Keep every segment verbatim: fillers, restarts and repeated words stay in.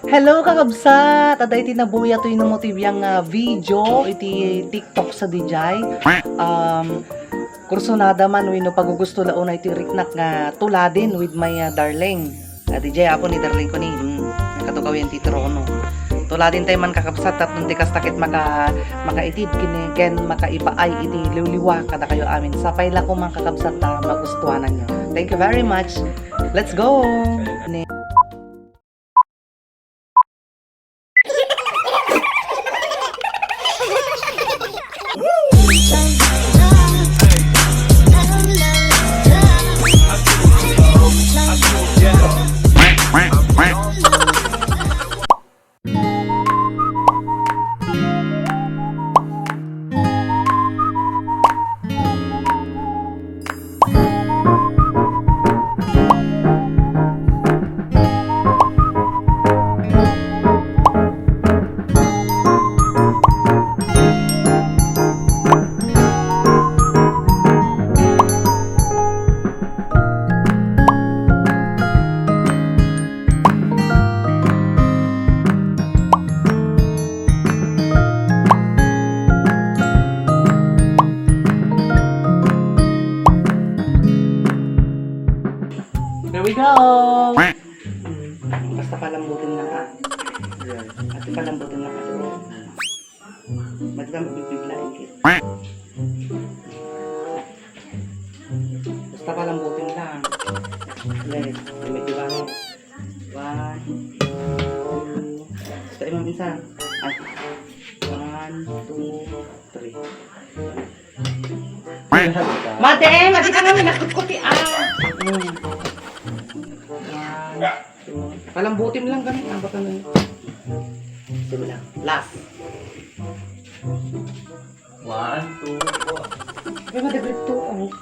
Hello, kakabsat! Adda iti nabuya toy no mo ti biang nga video iti TikTok sadiay. Um, kursunada man wenno pagugusto la unay ti riknak nga tuladin with my, uh, darling. Adi jay apo ni darling ko ni, mm, nakatugaw yan ti trono. Tuladin tayo man kakabsat tapno di kasta ket maka-, makaitid ken, ken makaipaay iti liwliwa kadakayo amin. Sapay la ko man kakabsat ta magustuhananyo. Thank you very much. Let's go! There we go! Mm. Basta palambutin lang, ah. At palambutin lang, ah. Madam, bibiglain kita. Basta palambutin lang. Let's, medyo ano. One, two. Basta imam isa. Ay. One, two, three. Made, made ka nga, minakot ko ti, ah. Mm. One, two. Palambutin lang kami. Ah, baka na. Sige lang. Last. One, two, four. Ay, madagrip to, oh.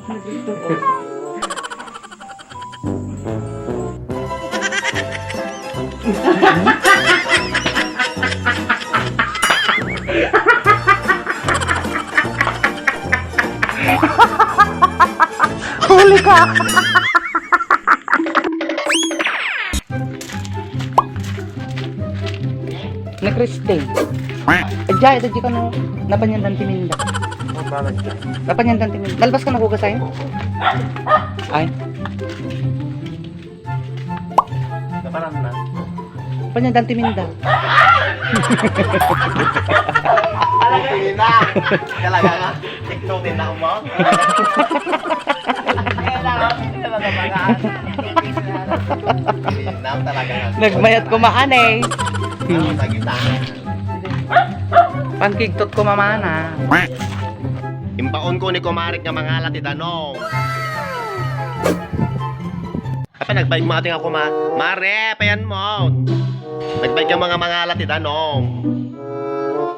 Madagrip to, oh. Huli ka! Ni Christine. Ajay, ito di ka no, napanyan dan timinda. Oh, bakit ka? Napanyan dan timinda. Nalpas ka na hugas ay? Ay. Napanan na. Napanyan dan timinda. Talaga na. Talaga nga. Tiktok din na umang. Kaya na, kaya na talaga. Hindi na talaga. Nagmayat ko maan eh. Ano, sagita? Pangkigtot ko mamana. Imbaon ko ni kumarik nga mangala ti danong. Apa, nagbayag mo ating ako, ma-, mare, payan mo. Nagbayag ka mga mangala ti danong.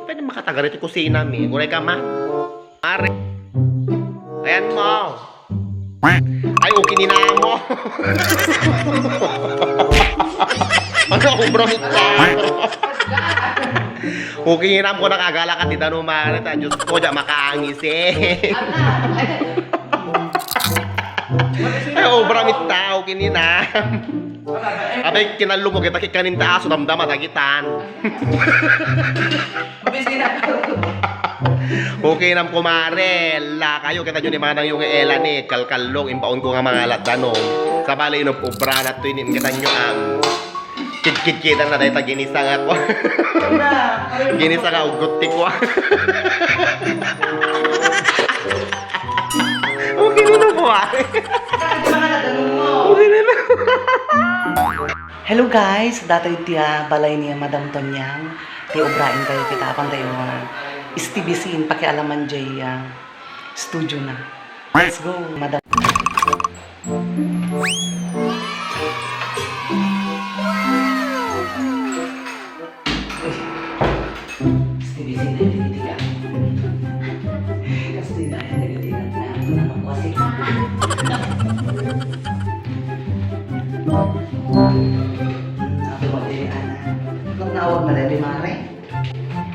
Pwede makatagar iti kusina mi. Guray ka, ma. Mare. Payan mo. Ay, okay ni namo. Ano, obra mo pa? Okay ni namo, nakagala ka, ti danong, mare. Ta, Diyos ko, diya makaangis eh. Ay, obra mi tao, kinina. Abay, kinallo mo kita, kikanin ta aso, damdama, dagitan. Okay nam, kumare, la kayo, kita nyo ni manang yung ela ni, kalkallong, imbaon ko nga mga latdano. Sabali, inub-ubra na to, inin kita nyo ang Kidkidkitan na dayta ginisa nga ko. Ginisa nga ugot ti kwa. Okay na na kwa. Okay na na. Hello guys, datoy ti, ah, balay ni Madam Tonyang. Ti obraen tayo, kita apan tayo, ah, S T B C in pakialaman jay, ah, studio na. Let's go, Madam.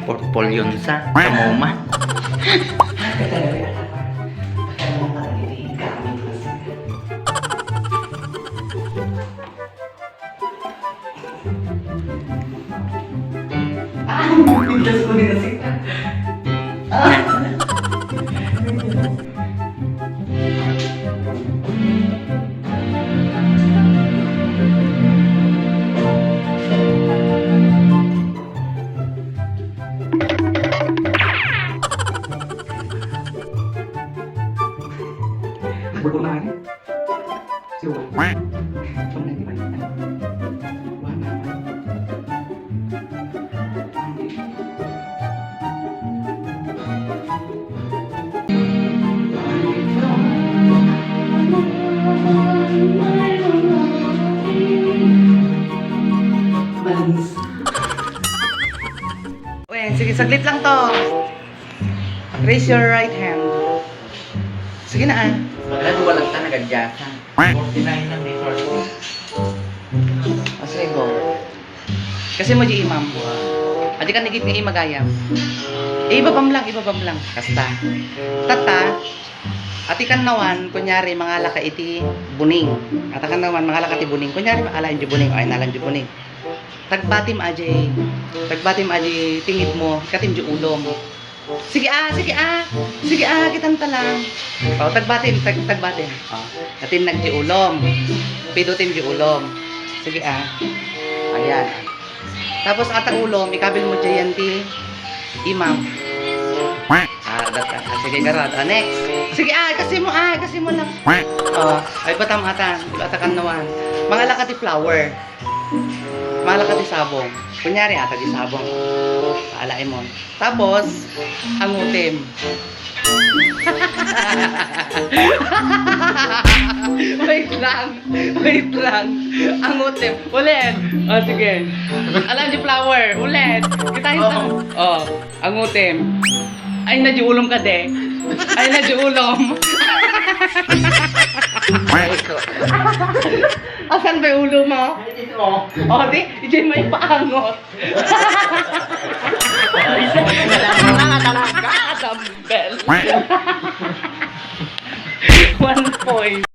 Portfolyo sa kamoma. Si Juan. Juan ang iba. Juan ang iba. Balance. Uy, sige, saglit lang to. Raise your right hand. Sige na, ah. Pagka duwa lang ta, nagadyasa. Forty-nine lang, di forty. O, sige, go. Kasi mo di imam. Adi ka nagit nga imagayam. Eh, ibabam lang, ibabam lang. Basta. Tata, ati kan nawan, kunyari, mangala ka iti buning. Ata kan nawan, mangala ka ti buning. Kunyari, ala, injo buning. Ay, nalan injo buning. Tagbatim aji, tagbatim aji tingidmo, katim di ulom. Sige, ah, sige, ah. Sige, ah, kitanta lang. O, tagbatim, tag-, tagbatim. O, katim nagdi ulom. Pidutim di ulom. Sige, ah. Ayan. Tapos ata ulom, ikabil mo dyan ti imam. Ah, dat-, ah, sige, garot. Ah, next. Sige, ah, kasi mo, ah, kasi mo lang. O, ay, batam ata. Ata kan nawan. Mangala ka ti flower. Mala ka ti sabong. Kunyari, ata ti sabong. Paalaimon. Tapos, angutim. Wait lang. Wait lang. Angutim. Ulit. O, sige. Alam di flower. Ulit. Kita, kita. O. Angutim. Ay, nadiulom ka, de. Ay, nadiulom. Asan ba yung ulo mo? O, di, di may paangot. Dumbbell. One point.